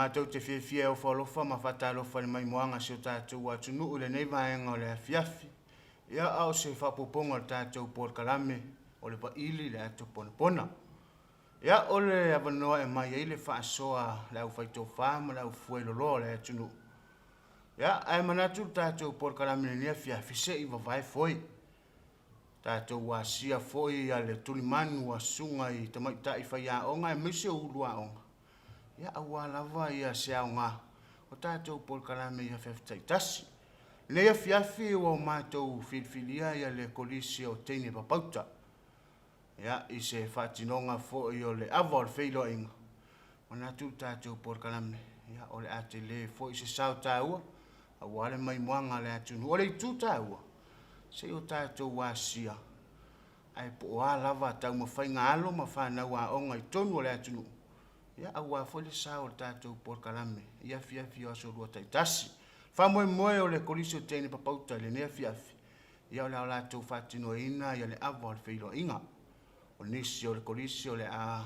Matou te fiafia e ofo alofa ma faatalofa i le maimoaga a si o tatou atunuu i lenei vaega o le afiafi. Ia, a o se faaopoopoga o le tatou polokalame o le Vaili i le Ato Ponapona. Ia, o le avanoa e aumai ai le faasoa a le aufaitofa ma le aufueloloa o le atunuu. Ia, ae manatu le tatou polokalame i lenei afiafi se i vavae foi. Tatou asia foi a le tulimanu a susuga i tamaitai faiaoga aemaise o ulu aoga, ia aua lava ia se aoga o tatou polokalame i afiafi taitasi. Lenei afiafi ua matou filifilia ia le Kolisi o Teine Papauta, ia i se faatinoga foi o le ava o le feiloaiga, manatu le tatou polokalame, ia o le a tele foi se sao taua aua le maimoaga a le atunuu. O le itu taua, se i o tatou asia, ae po o a lava taumafaiga a alo ma fanau aoga i totonu o le atunuu, ia aua foi le sao o le tatou polokalame i afiafi o aso Lua taitasi. Faamoemoe o le Kolisi o Teine Papauta i lenei afiafi, ia o le a latou faatinoina ia le ava o le feiloaiga. O nisi o le Kolisi o le a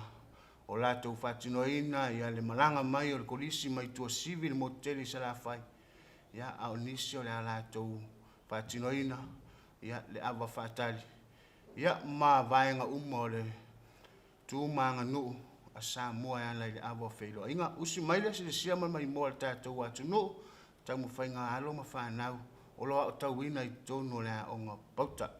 o latou faatinoina ia le malaga mai o le Kolisi mai Tuasivi i le motu tele i Salafai, ia a o nisi o le a latou faatinoina ia le ava faatali ia ma vaega uma o le tu ma aganuu a Samoa e ala i le ava o feiloaiga. Usi mai le silasila ma le maimoa a le tatou atunuu, taumafaiga a alo ma fanau o lo o aotauina i totonu o le aoga Papauta.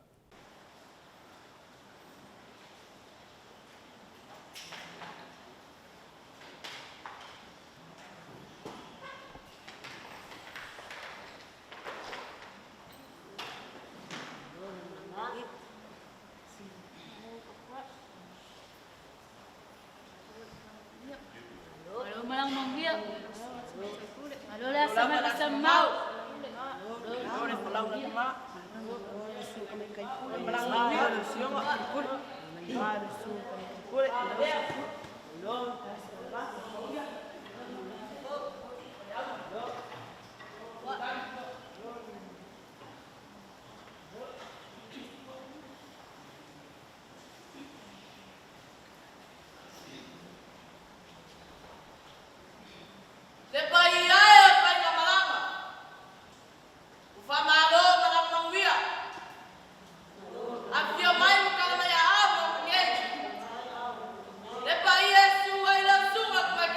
Le paia e o Faigamalaga, ua faamalo malaga manuia. Afifio mai ma tala mai aao ma Okegei. Le paia e susu ai lau susuga.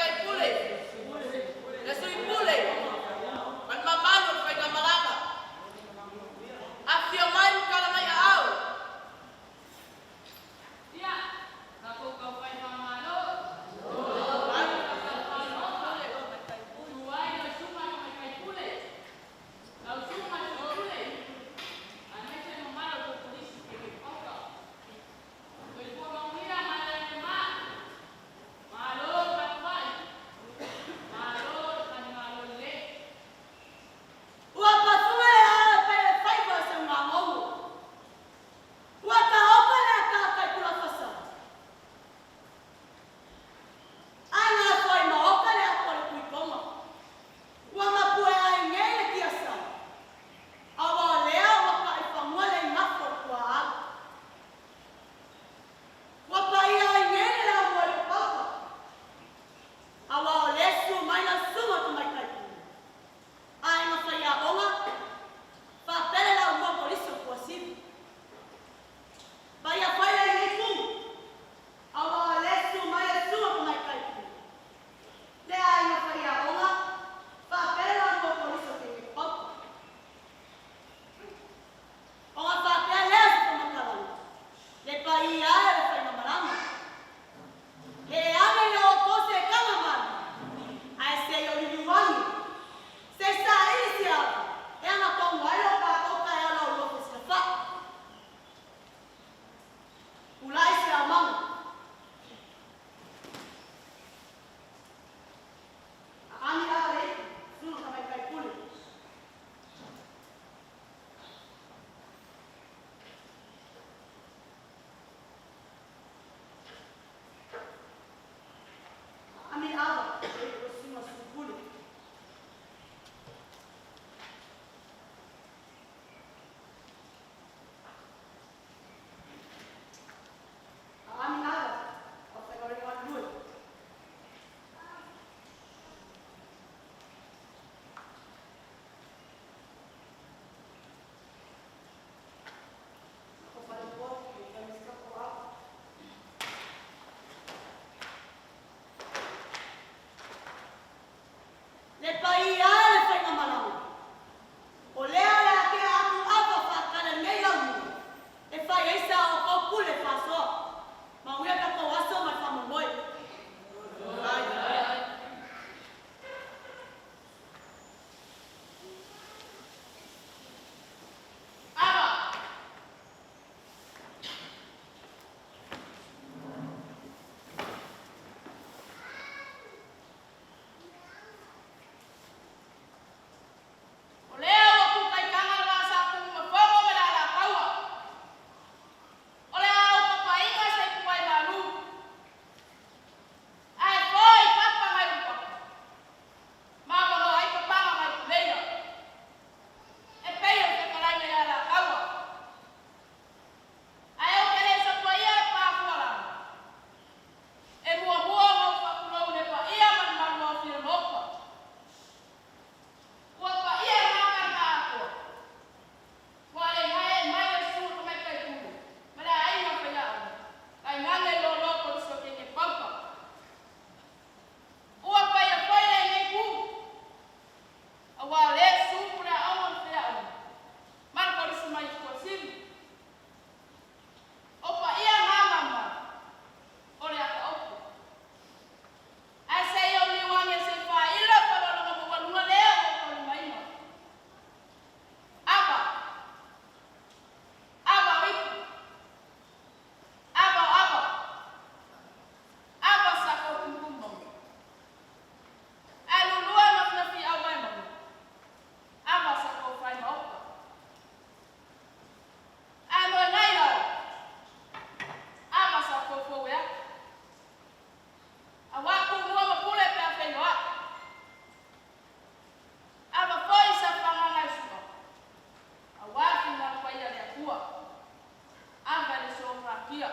taatia.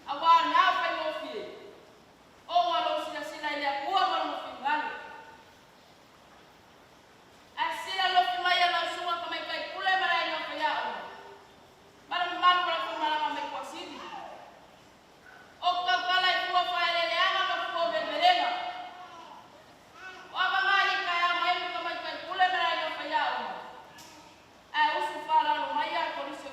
Auā o lena ua faigofie ona lou silasila i le Atua ma Lona finagalo. Ae sila alofi mai a lau Susuga Tamaitai Pule ma le Aiga Faiaoga ma le mamalu o le aufaimalama mai Tuasivi. Ou te tautala i fua o faaeleeleaga ma fua o velevelega. O avaga i taeao mai le Tamaitai Pule ma le Aiga Faiaoga, ae usu faalalo mai a Kolisi.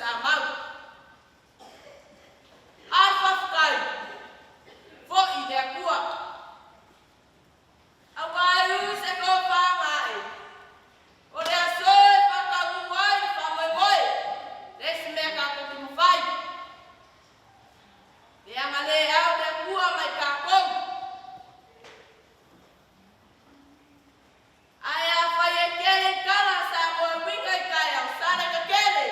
Tuisamau. A le faafetai foi i le Atua. Aua e ui se tofama'e, o le aso e faataunuu ai le faamoemoe, le isi mea tatou te mafai. Leaga le ao le Atua ma i tatou. Ae afai e tele ni tala a Samoa e uiga i taeao, sala ina tele.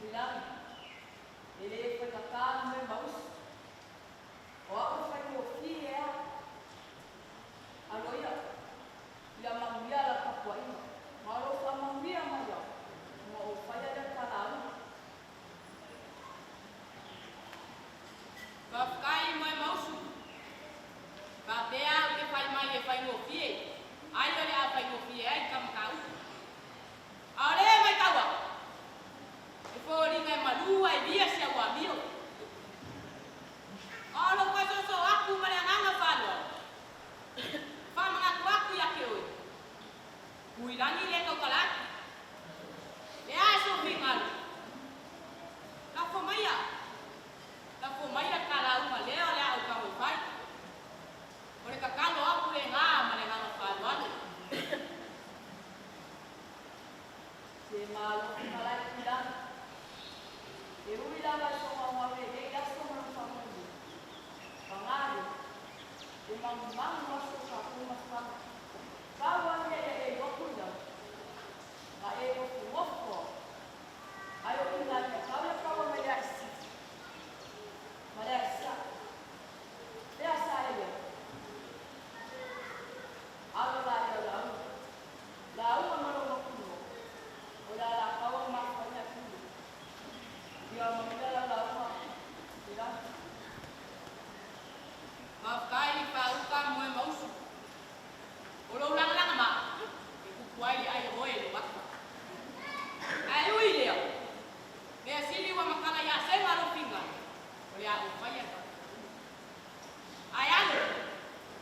Tuilagi, e le faigata le Moemausu, o au le faigofie a. Aloaia, ia manuia lau tapuaiga, ma o lou faamanuia mai au, ona ou faia lea talauga. Faafetai Moemausu, faapea au te fai mai e faigofie, ai o le a faigofie ai ta mataupu. A o lea e matau atu, e foliga e malu ae via si au amio. A o lou faasoosoo atu ma le agaga faaaloalo, e faamanatu atu ia te oe, Tuilagi le tautala atu. Le a sou finagalo? Lafo maia, lafo maia ta lauga lea o le a ou taumafai. O le tatalo atu lena ma le agaga faaaloalo. Se malo fetalai Tuilagi. E ui lava i sou auau lenei aso ma lou faamoemoe. Paga lea, e manumanu aso o tatou mafutaga. Pau lava mea ia e iloa Tuilagi, ma e nofonofo au, ai o ina ia tau ia taua mai le ae sisifo ma le ae sasae. Lea sa e iai. Alo la lea o lauga. Lauga ma lou mautinoa, o le alataua na mafuaina e Pule. Ia manuia lau lauga Tuilagi. Faafetai i faauka Moemausu. O lou lagalaga maa e tupu ai le ai o oe e lou ata. Ae ui i lea, mea sili ua matala ia Sema lou finagalo, o le a ou faia e tapuaina. Ae alo,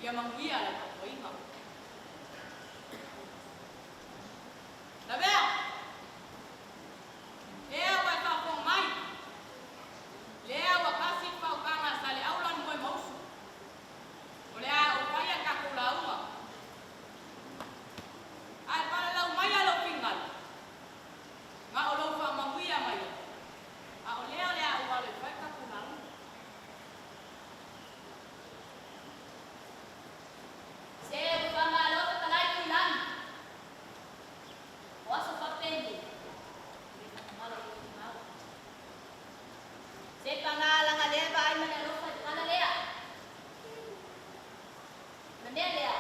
ia manuia lau tapuaiga. Lavea! Lea ua e faafofoga mai, lea ua tasi le faautaga a Saleaula le Moemausu. O le a ou faia le tatou lauga. Ae palalau maia lou finagalo, na o lou faamanuia mai ai, a o lea o le a ou alo e fai le tatou lauga. Se ua faamalo fetalai Tuilagi. O aso faapenei, e le faatamala i lou finau. Se paga laga lea e vaai ma le alofa i le tala lea. O le mea lea,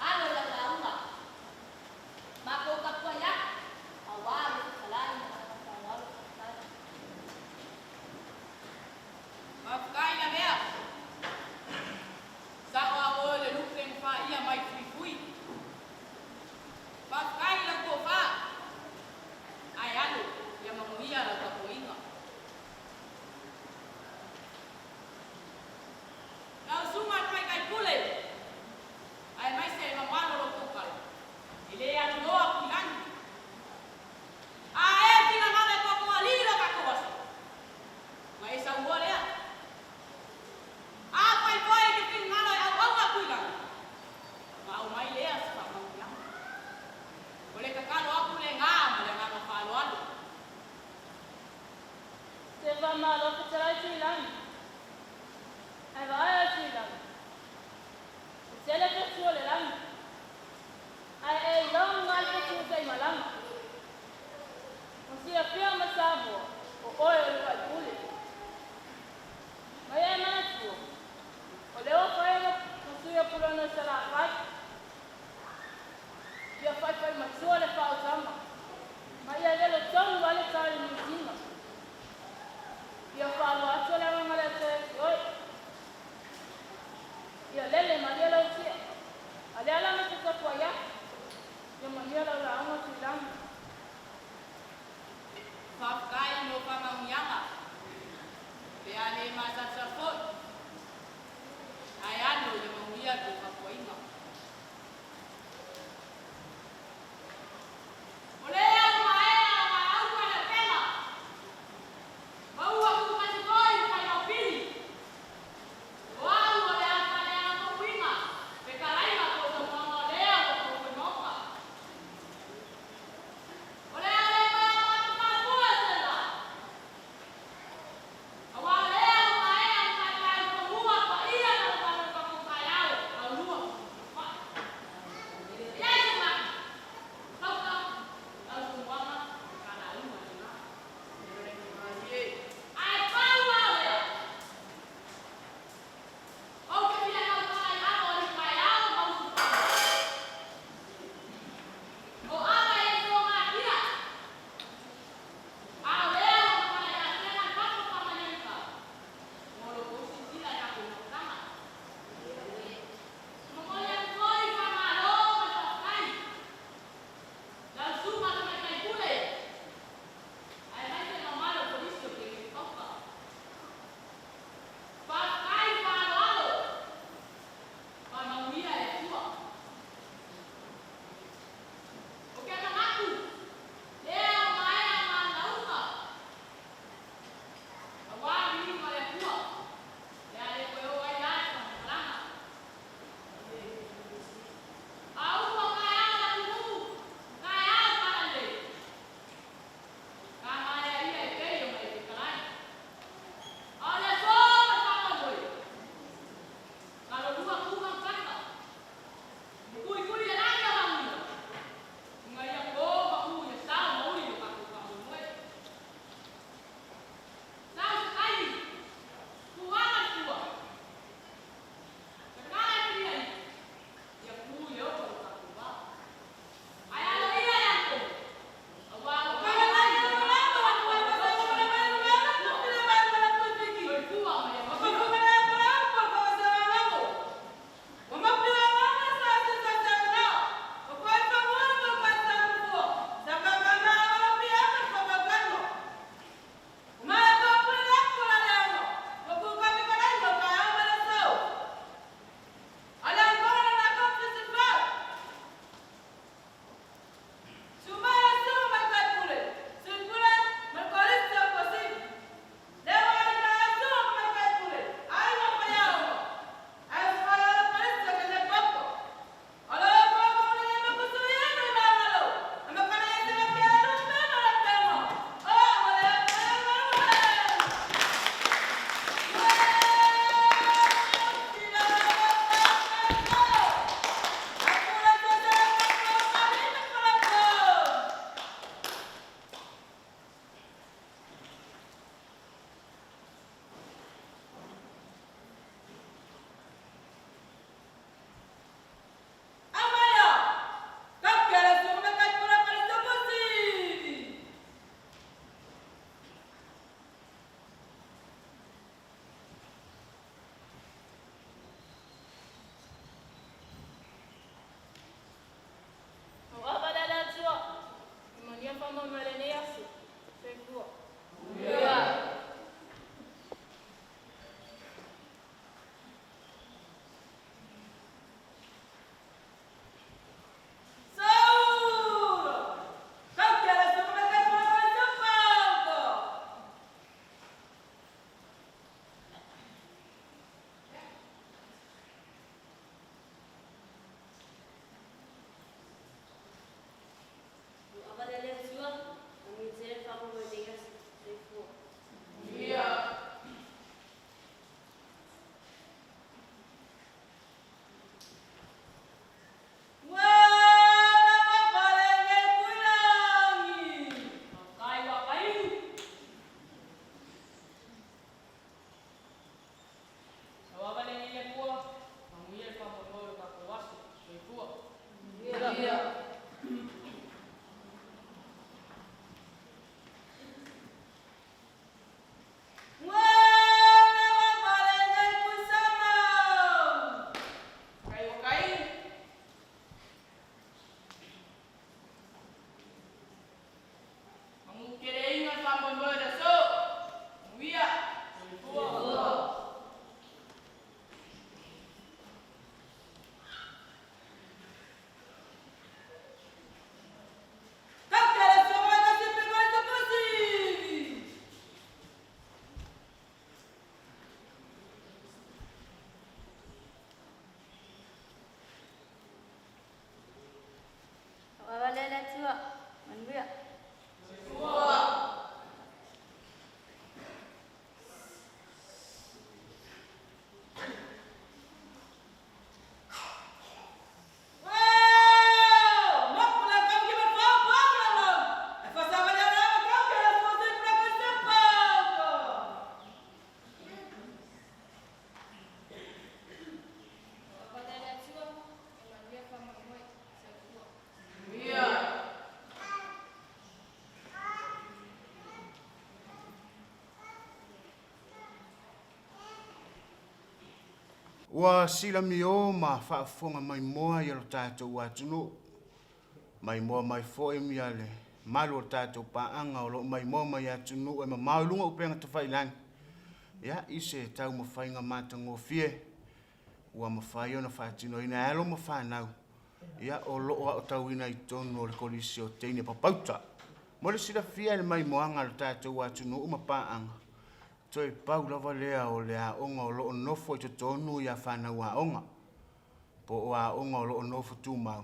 alo i lau lauga. Matou tapuai atu, auā le fetalai ma le agaga faaaloalo faafetai. Faafetai Lavea. Sa'o a oe o le lupe na fa'aia mai Fuifui. Faafetai i lau tofa, ae alo ia manuia lau tapuaiga. Lau Susuga i le Tamaitai Pule, aemaise le mamalu o lo outou fale, e le alu loa Tuilagi. A e finagalo e toatoalii lo tatou aso, ona e saunoa lea. Afai foi e te finagalo e auauna Tuilagi, ona aumai lea se faamanuiaga. O le tatalo atu lena ma le agaga faaaloalo. Se faamalo fetalai Tuilagi. Ae vaai o Tuilagi, e tele fetu o le lagi, ae e iloa uma lava le fetu taimalaga. Ua silafia uma e Samoa, o oe o le faipule. Ma ia e manatua, o lea ua fai ma sui o Puleono i Salafai, ia faifai matua le faautaga, ma ia lelo tonu lava le tala i Niu Sina. Ia faaloa atu le agaga le Atua ia te oe. Ia lele malie lau tia. A lea la ma te tapuai atu. Ia manuia lau lauga Tuilagi. Faafetai mo faamanuiaga. Pe a le masalosalo foi, ae alo ia manuia le tou tapuaiga. O lea ua maea ona auka le upega, ma ua tuutasi foi le faimaupili. O au o le a faaleaga fetalaiga po o saunoaga o lea ua fou i Maota. O le a le toe alo atu faafua se la, aua o lea ua maea ona paepae fanua paia ma mamalu o le tatou taeao Ua silamio ma faafofoga maimoa ia lo tatou atunuu, maimoa mai foi ia le malu o le tatou paaga o lo o maimoa mai atunuu e mamao i luga o upega tafailagi, ia, i se taumafaiga matagofie ua mafai ona faatinoina e alo ma fanau ia o lo o aotauina i totonu o le Kolisi o Teine Papauta. Mo le silafia e le maimoaga a lo tatou atunuu ma paaga, toe pau lava lea o le aoga o lo o nofo i totonu ia fanau aoga, po o aoga o lo o nofo tumau,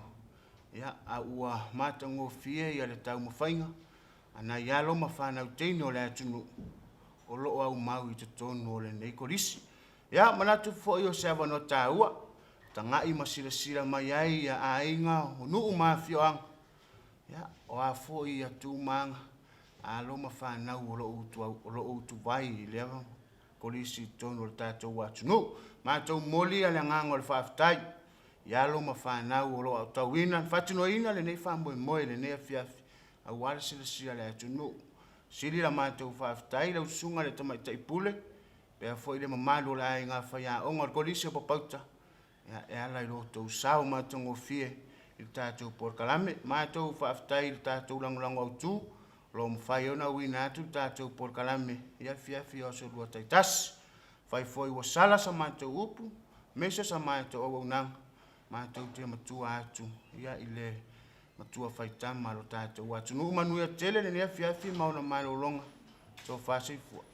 ia, a ua matagofie ia le taumafaiga a nai alo ma fanau teine o le atunuu o lo o aumau i totonu o lenei kolisi. Ia, manatu foi o se avanoa taua, taga'i ma silasila mai ai ia aiga o nuu ma afioaga, ia, o a foi ia tumaga, alo ma fanau o lo o utuvai i lea kolisi i totonu o le tatou atunuu. Matou momoli le agaga o le faafetai i alo ma fanau o lo o aotauina, faatinoina lenei faamoemoe i lenei afiafi aua le silasila a le atunuu. Sili la matou faafetai i lau susuga i le Tamaitai Pule, pea foi le mamalu o le aiga faiaoga o le Kolisi o Papauta, ia, e ala i lo outou sao matagofie i le tatou polokalame. Matou faafetai i le tatou lagolago autu, o lo o mafai ona auina atu le tatou polokalame i afiafi o aso Lua taitasi. Fai foi ua sala sa matou upu, aemaise sa matou auaunaga, matou te matua atu ia i le matua faitama a lo tatou atunuu. Manuia tele lenei afiafi ma ona malologa. Tofa soifua.